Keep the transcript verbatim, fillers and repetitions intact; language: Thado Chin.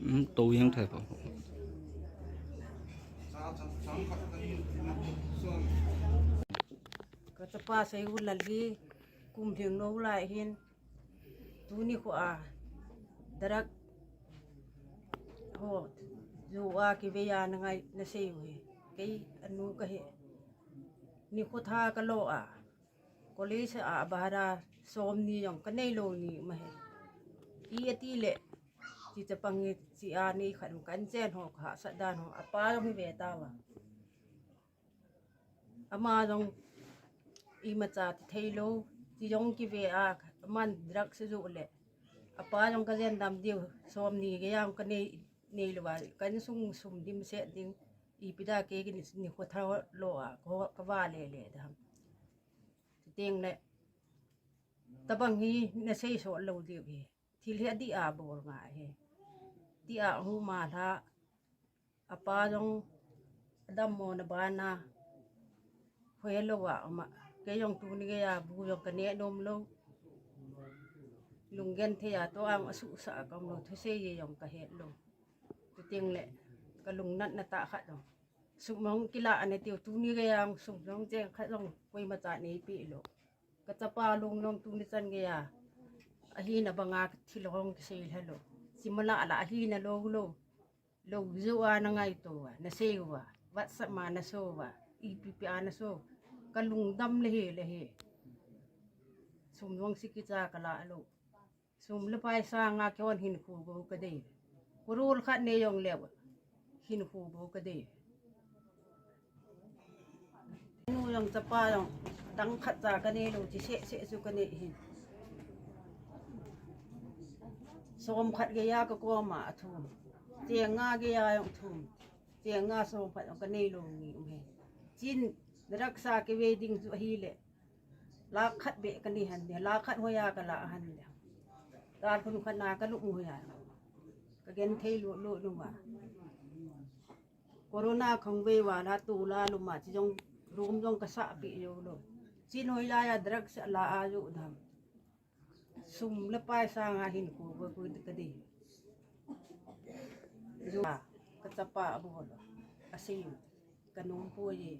Hmm, to yang thai pa. Ka chapa sei u lal hi kum theng no lai hin tuni khu a drug ho ju a kivei a na ngai na sei u hi. Kei anu ka hi. Ni khu tha ka lo a. College a bara som ni jong ka nei lo ni ma he. I ati le, chi chapang hi chi a nei khat kan chen ho ka sa dan ho, apa jong hi ve ta wa. Ama jong imacha ti thei lo, chi jong ki ve a, aman drug se ju le. Apa jong ka jen dam diu, som ni ge jong ka nei, nei lo wa, kan sung sum dim se ding, ipi da ke ki ni, ni khu tha lo a, ko ka va le le dam. Chuteng le, tabang hi na sei so lo diu hi. Thil hi adih a bol ngai hi. Ti a hu ma lha. Apa jong adam mo na bana. Hoi lo wa ma. Kei jong tuni gei a bu jong ka ne nom lo. Lunggen thei a to ang asu sa a kam lo. Thusei jong ka het lo. Chuteng le ka lungnatna tah khat jong. Sum jong kila ane tiu tuni gei a sum jong cheng khat jong koima cha nei pi lo. Ka chapa lung jong tuni chan gei a. Ahina banga thil jong kisei lha lo. Simala la ahina lo lo. Lo ju a na ngaito a, na sei u a. WhatsApp ma na so a. Ipi pi a na so. Ka lungdam le hi le hi. Sum jong si kicha ka la lo. Sum le pai sanga kihon hinkho bou ka dei. Crore khat nei jong le hinkho bou ka dei. Nu jong chapa jong dang khat cha ka nei lo chi seh seh chu ka nei hin. Som khat gei a ka koma athum. Cheng nga gei a jong thum. Cheng nga som khat jong ka nei lo ni um he. Chin raksa kivei ding chu ahile. Lakh khat beh ka nei han dia, lakh khat hoiya ka la han dia. Kal phun khat na ka lum hoiya. Ka gen thei lo lo nu ma. Corona khang vei va la tu la lu ma chi jong room jong ka sa pi jo lo. Chin hoiya ya drug sa la a jo dam. Sum le pai sanga hinkho bou ka dei. Jo ka chapa bol. Asei ka nom poi.